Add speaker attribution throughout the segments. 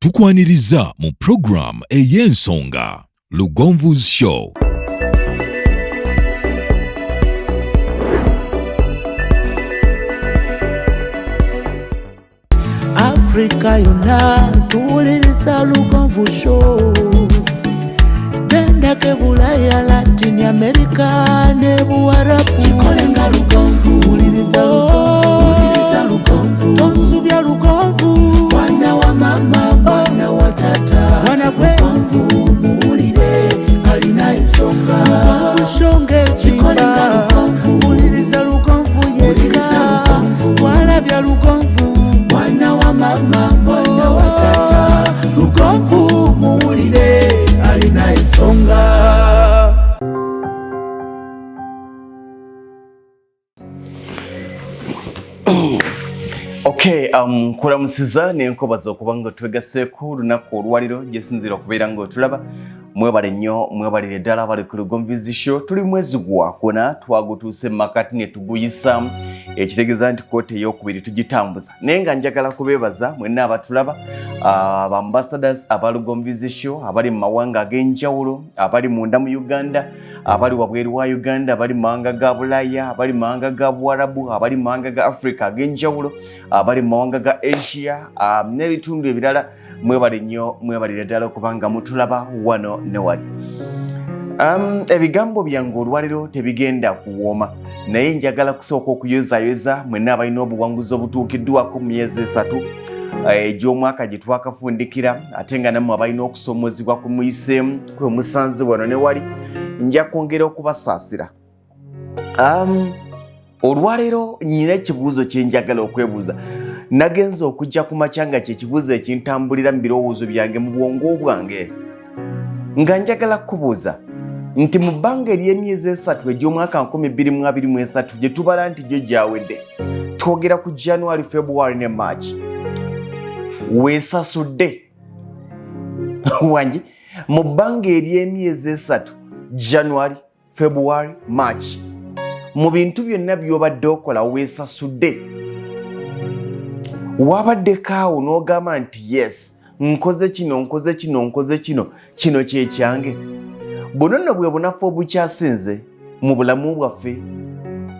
Speaker 1: Tukwaniriza mu program ey'ensonga Lugonvu's Show.
Speaker 2: Afrika yonna tuwuliriza Lugonvu Show. Gendako e Bulaya, Latin America ne Buwarabu. Kikolenga Lugonvu, wuliriza Lugonvu, wuliriza Lugonvu. Tonsubya Lugonvu, mwana wa mama, mwana wa tata, mwana gwe. Lugonvu muwulire, alina ensonga. Lugonvu Show ng'ezimba. Lugonvu, wuliriza Lugonvu yekka. Walabya Lugonvu, mwana wa mama, mwana wa tata. Lugonvu muwulire, alina ensonga.
Speaker 3: Okay, kulamusiza nenkobaza okuba nga twegaseeko olunaku olwaliro gyesinzira okubeera nga otulaba. Mwebale nnyo, mwebalire ddala abali ku Lugonvu's Show. Tuli mwezi gwakuna, twagutuuse mu makati ne tuguyisaamu, ekitegeeza nti kooti eyokubiri tugitambuza. Naye nga njagala kubeebaza mwenna abatulaba, ba ambassadors aba Lugonvu's Show abali mu mawanga ag'enjawulo, abali munda mu Uganda, abali wabweru wa Uganda, abali mu mawanga ga Bulaaya, abali mu mawanga ga Buwarabu, abali mu mawanga ga Africa ag'enjawulo, abali mu mawanga ga Asia, n'ebitundu ebirala. Mwebale nnyo, mwebalire ddala okubanga mutulaba wano ne wali. Ebigambo byange olwaliro tebigenda kuwooma, naye njagala kusooka okuyozayoza mwenna abalina obuwanguzi obutuukiddwako mu myezi 3 egy'omwaka gye twakafundikira, ate nga nammwe abalina okusoomozebwa ku muyiseemu kwe musanze wano ne wali, nja kwongera okubasaasira. Olwaleero nnyina ekibuuzo kye njagala okwebuuza. Nagenze okujja ku makya nga kye kibuuzo ekintambulira mu birowoozo byange, mu bwongo bwange, nga njagala kukubuuza nti mu bbanga ery'emyezi 3 egy'omwaka 2023 gye tubala nti gyo gyawedde, twogera ku January, February ne March, weesasudde wangi mu bbanga ery'emyezi 3, January, February, March, mu bintu byonna by'obadde okola weesasudde? Wabaddeko awo n'ogamba nti yes, nkoze kino, nkoze kino, nkoze kino, kino kye kyange? Buno nno bwe bunafu obukyasinze mu bulamu bwaffe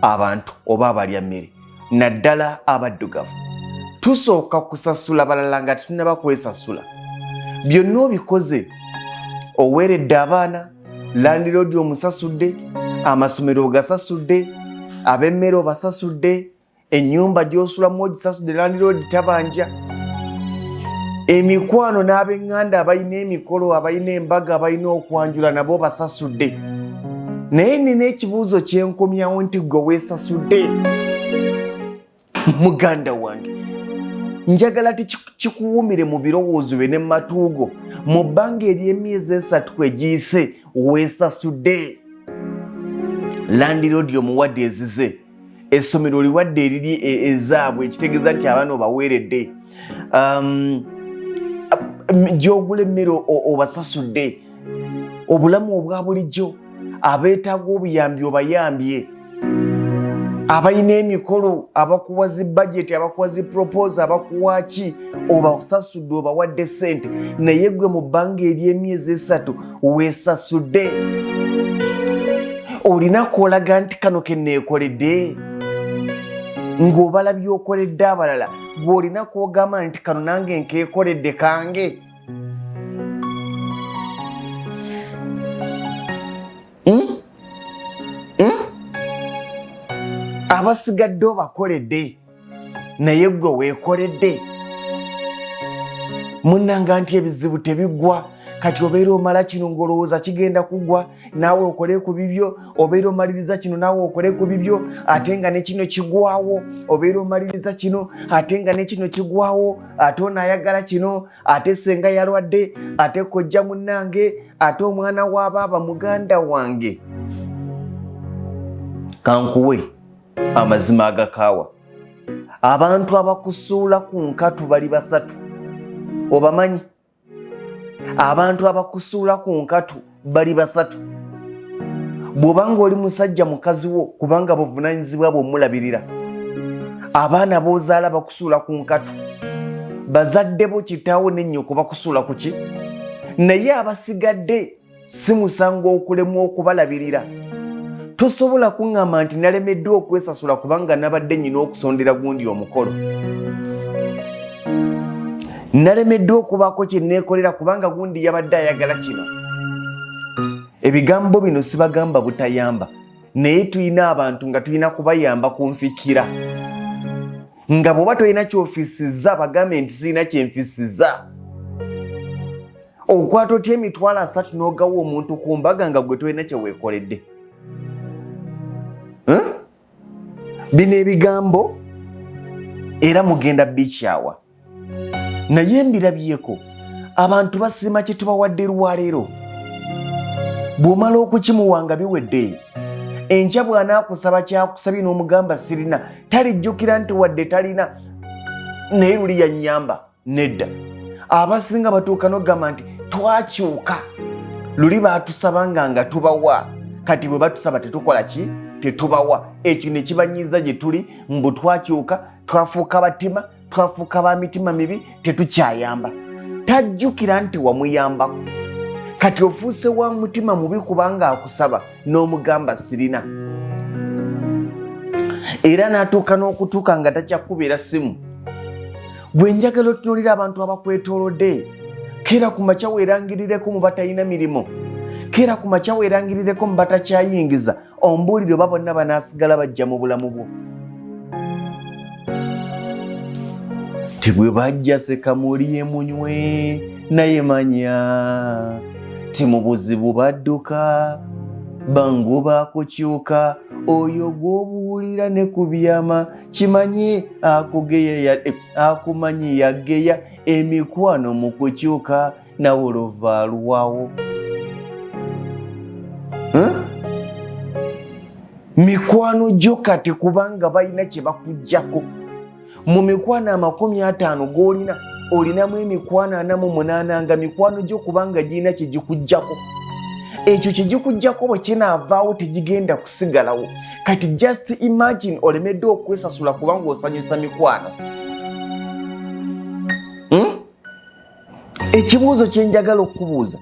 Speaker 3: abantu oba abalya mmere, naddala abaddugavu. Tusooka kusasula balala nga tetunnaba kwesasula. Byonna obikoze, oweeredde abaana, landiroodi omusasudde, amasomero ogasasudde, ab'emmere obasasudde, ennyumba gy'osulamu ogisasudde, landiroodi tabanja, emikwano n'ab'eŋŋanda abalina emikolo, abalina embaga, abalina okwanjula nabo basasudde. Naye nina ekibuuzo kyenkomyawo nti gwe weesasudde? Muganda wange, njagala kikuwumire mu birowoozo bye ne mu matuugo. Mu bbanga ery'emyezi 3 egiyise weesasudde? Landiroodi omuwadde ezize, essomero oliwadde eriri ezaabwe, ekitegeeza nti abaana obaweeredde, gy'ogula emmere obasasudde, obulamu obwa bulijjo abeetaaga obuyambi obayambye, abalina emikolo abakuwa zi budget, abakuwa zi proposal, abakuwa ki, obasasudde, obawadde ssente. Naye gwe mu bbanga ery'emyezi 3 weesasudde? Olina kwolaga nti kano ke neekoledde, ng'obala by'okoledde abalala, gwe olina kwogamba nti kano nange nkeekoledde kange. Abasigadde obakoledde, naye gwe weekoledde? Munnanga, nti ebizibu tebiggwa. Kati obeera omala kino ng'olowooza kigenda kuggwa, naawe okole ku bibyo. Obeera omaliriza kino, naawe okole ku bibyo, ate nga ne kino kigwawo. Obeera omaliriza kino, ate nga ne kino kigwawo. Ate ono ayagala kino, ate senga yalwadde, ate kojja munnange, ate omwana wa baaba muganda wange. Kankuwe amazima agakaawa. Abantu abakusuula ku nkatu bali basatu, obamanyi? Abantu abakusuula ku nkatu bali basatu. Bw'obanga oli musajja, mukazi wo, kubanga buvunaanyizibwa bw'omulabirira. Abaana b'ozaala bakusuula ku nkatu. Bazadde bo, kitaawo ne nnyoko, bakusuula ku ki? Naye abasigadde si musango okulemwa okubalabirira. Tosobola kuŋŋamba nti nalemeddwa okwesasula kubanga nabadde nyina okusondera gundi omukolo, nalemeddwa okubaako kye neekolera kubanga gundi yabadde ayagala kino. Ebigambo bino sibagamba butayamba, naye tulina abantu nga tulina kubayamba ku nfikira, nga bw'oba tolina kyofisiza bagambe nti sirina kyenfisiza. Okwata otya 300,000 n'ogawa omuntu ku mbaga nga gwe tolina kyeweekoledde? Bino ebigambo era mugenda bikyawa, naye mbirabyeko abantu basiima kye tubawadde lwaleero. Bw'omala okukimuwa nga biwedde, enkya bw'anaakusaba kyakusabye n'omugamba sirina, talijjukira nti wadde talina naye luli yannyamba. Nedda, abasinga batuuka n'okugamba nti twakyuka, luli baatusabanga nga tubawa, kati bwe batusaba tetukola ki? Tetubawa. Ekyo ne kibanyiiza gye tuli, mbu twakyuka, twafuuka batima, twafuuka ba mitima mibi, tetukyayamba. Tajjukira nti wamuyambako. Kati ofuuse wa mutima mubi kubanga akusaba n'omugamba sirina, era n'atuuka n'okutuuka nga takyakubira simu. Bwe njagala otunuulira abantu abakwetoolodde, keera ku makya weerangirireko mu batalina mirimu, keera ku makya weerangirireko mu batakyayingiza, ombuulire oba bonna banaasigala bajja mu bulamu bwo. Ti bwe bajja sekamuli munywe, naye manya ti mu buzibu badduka, bangu bakukyuka. Oyo gw'obuulira ne ku byama kimanyi akugeya, akumanyi yageya. Emikwano mu kukyuka nawe olova alwawo. Mikwano gyo kati kubanga balina kye bakuggyako. Mu mikwano 50 g'olina, olinamu emikwano 48 nga mikwano gyo kubanga girina kye gikuggyako. Ekyo kye gikuggyako bwe kinaavaawo tegigenda kusigalawo. Kati just imagine olemeddwa okwesasula kubanga osanyusa mikwano. Ekibuuzo kye njagala okukubuuza,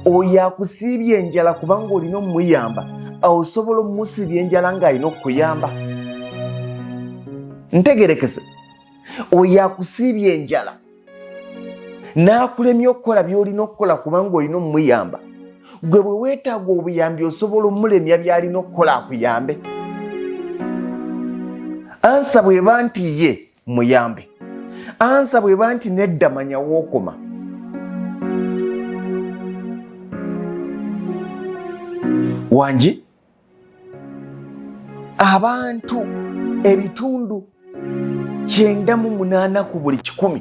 Speaker 3: oyo akusiibye enjala kubanga olina omuyamba, osobola omusiibya enjala ng'alina okukuyamba? Ntegerekese, oyo akusiibye enjala n'akulemya okukola by'olina okukola kubanga olina omuyamba, gwe bwe weetaaga obuyambi osobola omulemya by'alina okukola akuyambe? Answer bw'eba nti ye, muyambe. Answer bw'eba nti nedda, manya wookoma. Wangi, abantu 98% ku buli 100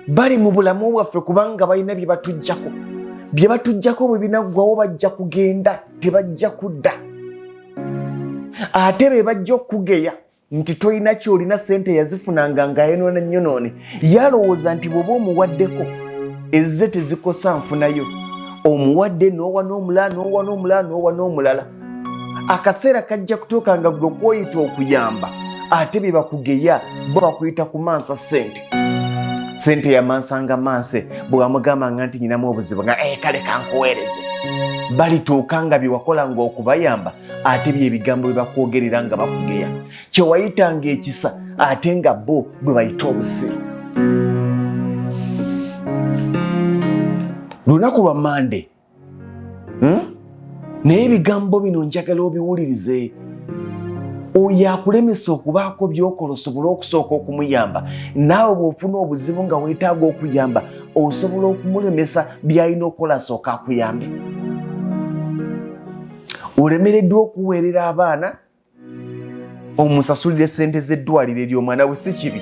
Speaker 3: bali mu bulamu bwaffe kubanga balina bye batujjako. Bye batujjako bwe binaggwawo bajja kugenda, tebajja kudda. Ate be bajja okukugeya nti tolina kyolina, sente yazifunanga ng'ayonoona nnyonoone. Yalowooza nti bw'oba omuwaddeko ezze tezikosa nfunayo. Omuwadde n'owa n'omulala, n'owa n'omulala, n'owa n'omulala, akaseera kajja kutuuka nga gwe kwoyita okuyamba ate bye bakugeya. Bo bakuyita kumansa ssente. Sente yamansanga manse, bwe wamugambanga nti nyinamu obuzibu nga kale kankuweereze. Balituuka nga bye wakola ng'okubayamba ate byebigambo bye bakwogerera nga bakugeya. Kyewayitanga ekisa ate nga bo bwe bayita obusiru. Lunaku lwa Mande, Naye ebigambo bino njagala obiwulirize. Oyo akulemesa okubaako byokola osobole okusooka okumuyamba, naawe bw'ofuna obuzibu nga weetaaga okuyamba, osobola okumulemesa by'alina okukola asooka akuyambe? Olemereddwa okuweerera abaana, omusasulire sente z'eddwaliro ery'omwana we, si kibi,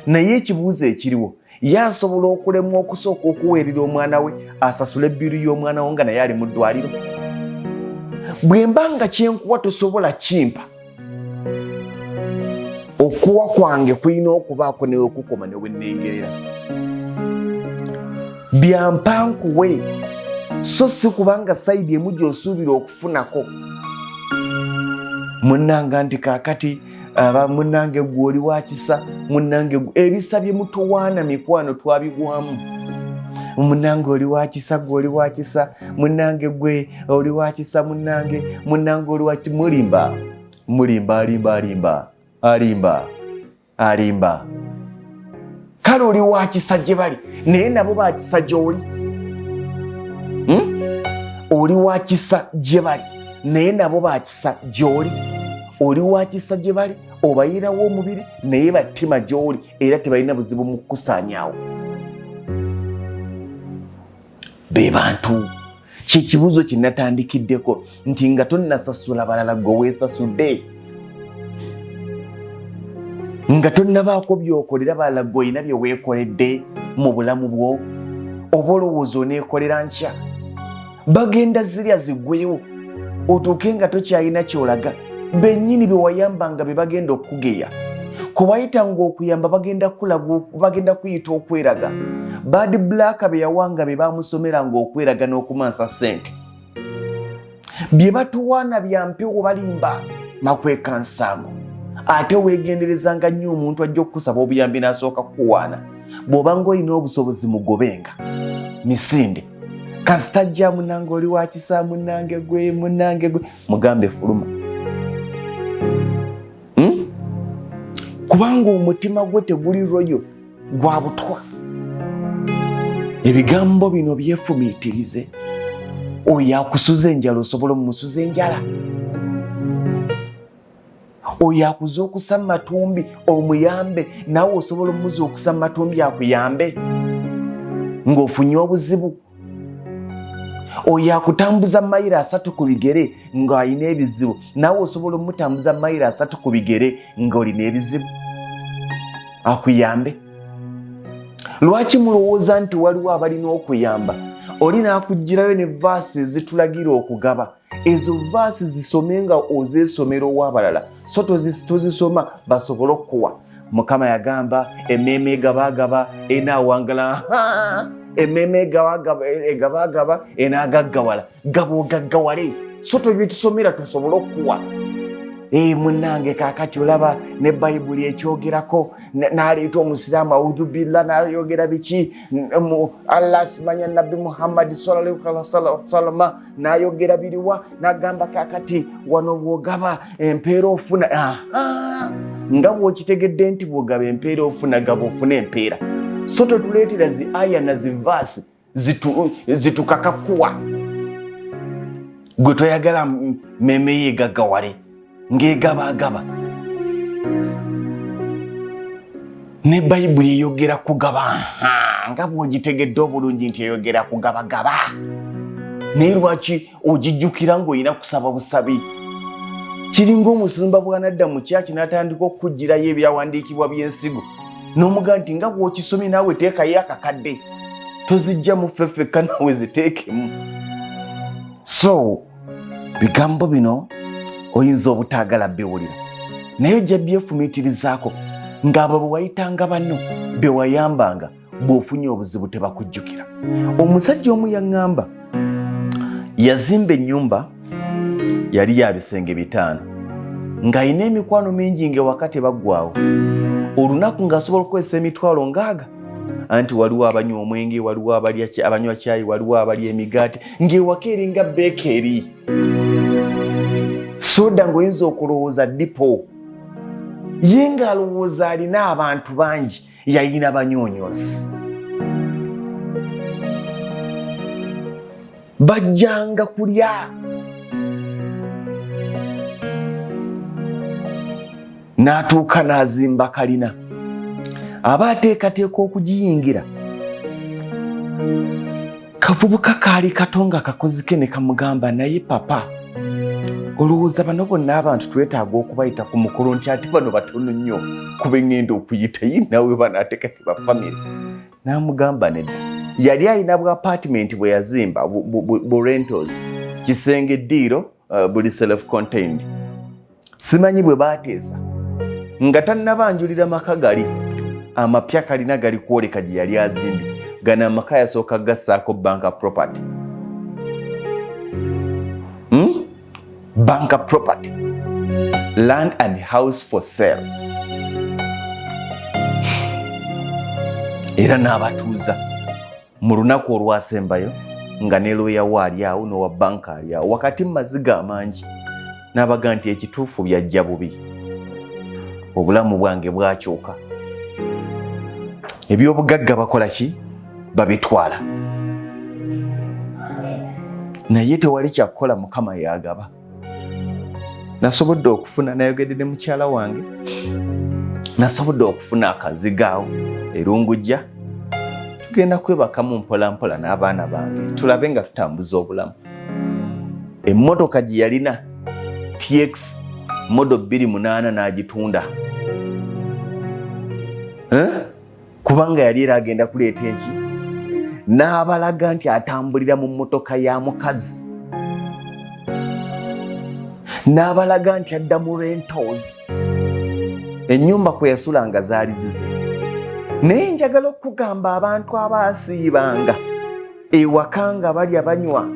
Speaker 3: naye ekibuuzo ekiriwo, ye asobola okulemwa okusooka okuweerera omwana we asasule ebbiru y'omwana wo nga naye ali mu ddwaliro? Bwe mba nga kyenkuwa tosobola kimpa, okuwa kwange kulina okubaako newekukoma newennengerera. Byampa nkuwe, so si kubanga side emu gy'osuubira okufunako. Munnanga nti kaakati Aba munnange gwe oli wa kisa, munnange gwe ebisa bye mutuwaana mikwano twabigwamu. Munnange oli wa kisa, gwe oli wa kisa, munnange gwe oli wa kisa, munnange, munnange oli wa kisa. Mulimba, mulimba, alimba, alimba, alimba, alimba. Kale oli wa kisa gye bali, naye nabo ba kisa gy'oli. Oli wa kisa gye bali, naye nabo ba kisa gy'oli. Oli wa kisa gye bali, obayirawo omubiri, naye battima gy'oli, era tebalina buzibu mu kukusaanyaawo. Be bantu. Kye kibuuzo kye natandikiddeko nti nga tonnasasula balala gwe weesasudde, nga tonnabaako by'okolera balala gwe olina bye weekoledde mu bulamu bwo, oba olowooza oneekolera nkya. Bagenda zirya ziggwewo otuuke nga tokyalina ky'olaga. Bennyini be wayambanga be bagenda okukugeya. Kubayitanga okuyamba bagenda kulaga, bagenda kuyita okweraga. Bad Black be yawanga be bamusomeranga okweraga n'okumansa ssente. Bye batuwaana bya mpewo, balimba makweka nsaago. Ate weegenderezanga nnyo omuntu ajja okukusaba obuyambi n'asooka kukuwaana. Bw'oba ng'olina obusobozi mugobenga misinde. Kasita ajja munnange oli wa kisa, munnange gwe, munnange gwe, mugambe fuluma. Kubanga omutima gwe teguli royo, gwa butwa. Ebigambo bino byefumiitirize. Oyo akusuza enjala osobola omumusuza enjala. Oyo akuza okusa mu matumbi omuyambe, naawe osobola omumuza okusa mu matumbi akuyambe ng'ofunye obuzibu. Oyo akutambuza mayiro 3 ku bigere ng'alina ebizibu, naawe osobola omutambuza mayiro 3 ku bigere ng'olina ebizibu akuyambe. Lwaki mulowooza nti waliwo abalina okuyamba? Oli n'akuggyirayo ne vaasi ezitulagira okugaba. Ezo vaasi zisome nga ozeesomera ow'abalala, so tozisoma basobole okukuwa. Mukama yagamba emmeeme egabaagaba enaawangala, emmeeme egabaagaba enaagaggawala. Gaba ogaggawale, so tobitusomera tusobole okukuwa. Munnange kaakati olaba ne Bayibuli ekyogerako, n'aleeta omusiraamu audhu billah n'ayogera biki, Allah simanya Nabbi Muhammad sallallahu alaihi wasallam n'ayogera biriwa, n'agamba kaakati wano bw'ogaba empeera ofuna. Aha, nga bw'okitegedde nti bw'ogaba empeera ofuna, gaba ofuna empeera. So totuleetera zi aya na zi vaasi zitukaka kuwa. Gwe toyagala mmeeme ye egaggawale ng'egabaagaba. Ne Bayibuli eyogera kugaba, nga bw'ogitegedde obulungi nti eyogera kugabagaba. Naye lwaki ogijjukira ng'olina kusaba busabi? Kiringa omusumba bw'anadda mu kyaki n'atandika okukuggyirayo ebyawandiikibwa by'ensigo, n'omuga nti nga bw'okisomye naawe teekayo akakadde, tozijja mu ffe ffekka, naawe ziteekemu. So bigambo bino oyinza obutaagala biwulira, naye ojja byefumiitirizaako ng'abo bwe wayitanga banno be wayambanga bw'ofunye obuzibu tebakujjukira. Omusajja omu yaŋŋamba yazimba ennyumba yali ya bisenge 5 ng'alina emikwano mingi ng'ewaka tebaggwawo. Olunaku ng'asobola okukozesa emitwalo ngaaga, anti waliwo abanywa omwenge, waliwo abanywa caayi, waliwo abalya emigaati, ng'ewaka eringa beeka eri soda, ng'oyinza okulowooza dipo. Ye ng'alowooza alina abantu bangi, yalina banyuunyuusi bajjanga kulya. N'atuuka n'azimba kalina, aba ateekateeka okugiyingira. Kavubuka kaali kato nga kakozi ke ne kamugamba, naye papa, olowooza bano bonna abantu twetaaga okubayita ku mukolo? Nti ate bano batono nnyo kuba eŋŋenda okuyita ye naawe bano ate kati ba famire. N'amugamba nedda. Yali alina bwa apartment bwe yazimba bu rentals, kisenge, ddiiro, buli self contained. Simanyi bwe baateesa nga tannabanjulira maka gali amapya kalina gali kwoleka gye yali azimbye. Gano amaka yasooka gassaako banka property, Banka property. Land and house for sale. Era n'abatuuza mu lunaku olwasembayo nga ne looya we ali awo n'owa banka ali awo wakati mu maziga amangi n'abaga nti ekituufu byajja bubi, obulamu bwange bwakyuka, ebyobugagga bakola ki, babitwala, naye tewali kyakukola, Mukama yagaba. Nasobodde okufuna, nayogedde ne mukyala wange, nasobodde okufuna akazigo awo erungujja, tugenda kwebakamu mpola mpola n'abaana bange tulabe nga tutambuza obulamu. Emmotoka gye yalina TX model 28 n'agitunda, kubanga yali era agenda kuleeta enki, n'abalaga nti atambulira mu mmotoka ya mukazi, n'abalaga nti adda mu rentals, ennyumba kwe yasulanga zaali zize. Naye njagala okugamba abantu abaasiibanga ewaka nga balya banywa,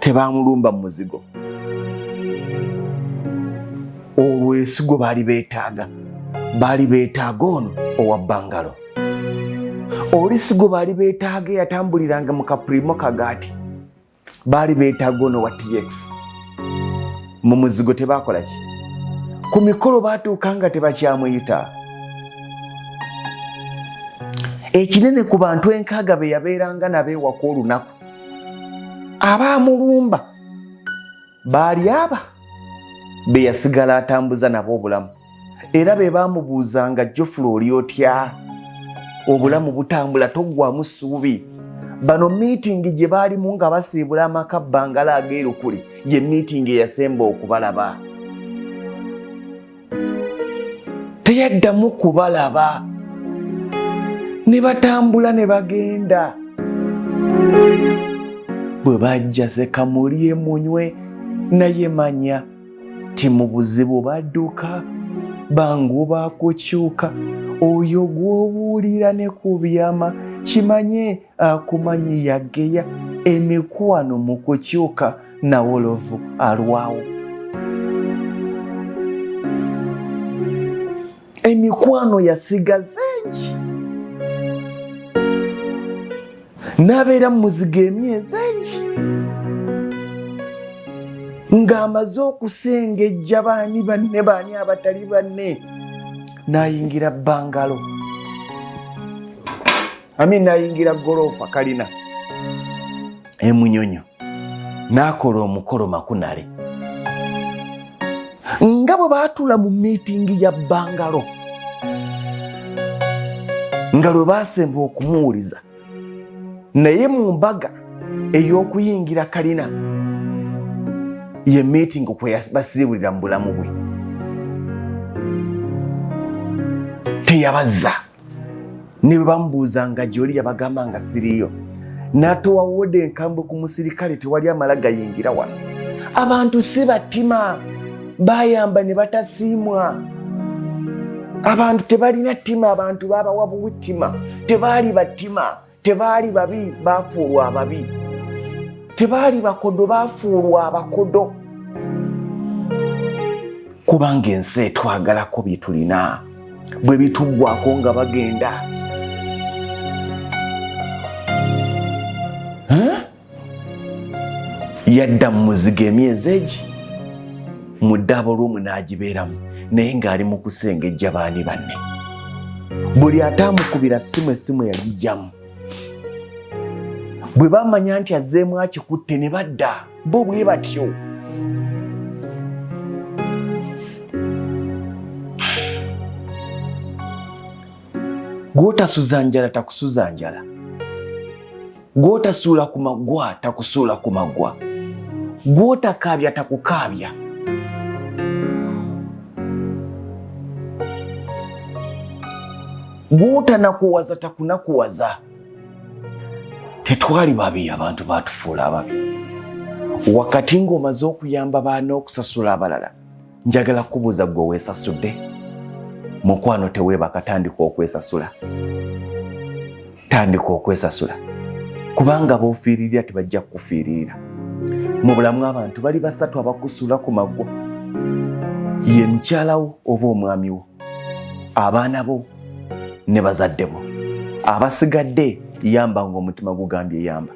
Speaker 3: tebamulumba mu muzigo olwesigo baali beetaaga, baali beetaaga ono owa bangalo, olisigo baali beetaaga eyatambuliranga mu kaprimo kagaati, baali beetaaga ono wa TX. Mu muzigo tebakola ki, ku mikolo baatuuka nga tebakyamuyita. Ekinene ku bantu enkaaga be yabeeranga nabo ewaka olunaku, abaamulumba baali aba be yasigala atambuza nabo obulamu, era be baamubuuzanga, Jofula oli otya, obulamu butambula, toggwamu ssuubi. Bano miitingi gye baalimu nga basiibula amaka bbangala ag'erukuli ye miitingi eyasemba okubalaba, teyaddamu kubalaba, ne batambula ne bagenda. Bwe bajja sekamulye munywe, naye manya ti mu buzibu badduka bangu bakukyuka. Oyo gw'obuulira ne ku byama kimanye akumanyi yageya emikwano mu kukyuka nawolovu alwawo. Emikwano yasigaza engi n'abeera mu muzigo emyezi engi ng'amaze okusengejja baani banne baani abatali banne, n'ayingira bangalo ami n'ayingira goloofa kalina emunyonyo n'akola omukolo makunale nga bwe baatuula mu miitingi ya bangalo nga lwe baasemba okumuwuliza naye mu mbaga ey'okuyingira kalina ye miitingi kwe basiibulira mu bulamu bwe teyabazza. Ne bwe bamubuuzanga gy'oli yabagamba nga siriiyo, n'atowa wooda enkambwe ku musirikale, tewali amala gayingira wano. Abantu si batima, bayamba ne batasiimwa. Abantu tebalina ttima, abantu babawa buwi ttima. Tebaali batima, tebaali babi, bafuulwa ababi. Tebaali bakodo, bafuulwa abakodo. Kubanga ensi etwagalako bye tulina, bwe bituggwako nga bagenda. Yadda mu muzigo emyezi egi mu ddaabo lw'omu n'agibeeramu, naye ng'ali mu kusengejja baani banne. Buli ataamukubira ssimu, essimu yagijjamu. Bwe bamanya nti azzeemu akikutte ne badda bo bwe batyo. Gw'otasuza njala takusuza njala, gw'otasuula ku maggwa takusuula ku maggwa, gw'otakaabya takukaabya. Gw'otanakuwaza takunakuwaza. Tetwali babi, abantu batufuula ababi. Wakati ng'omaze okuyamba baana okusasula abalala, njagala kubuuza gwe weesasudde? Mukwano, teweebaka, tandika okwesasula, tandika okwesasula, kubanga b'ofiiririra tebajja kukufiiririra. Mu bulamu abantu bali basatu abakusula ku maggwa, ye mukyala wo oba omwami wo, abaana bo ne bazadde bo. Abasigadde yamba ng'omutima gugambye yamba,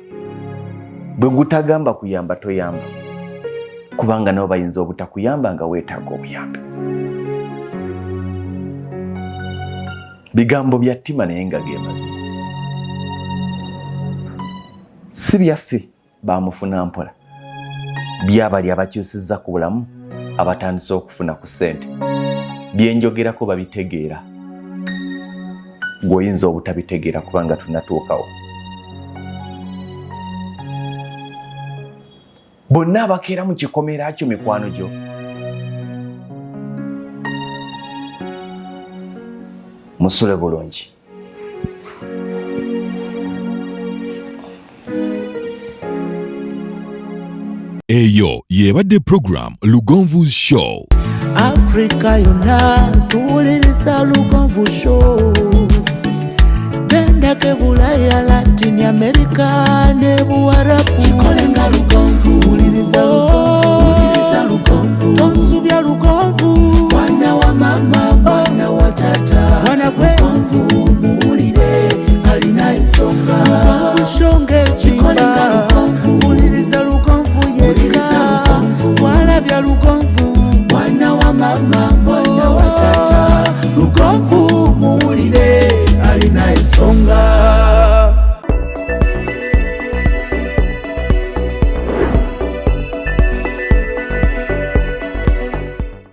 Speaker 3: bwe gutagamba kuyamba toyamba, kubanga nabo bayinza obutakuyamba nga weetaaga obuyambi. Bigambo bya ttima naye nga ge mazima, si byaffe bamufuna mpola, byabali abakyusizza ku bulamu, abatandise okufuna ku ssente. Byenjogerako babitegeera, gw'oyinza obutabitegeera kubanga tunatuukawo. Bonna abakeera mu kikomera kyo mikwano gyo. Musule bulungi.
Speaker 1: Eyo yebadde program Lugonvu's Show.
Speaker 2: Africa yonna tuwuliriza Lugonvu Show. Gendako e Bulaya, Latin America ne Buwarabu.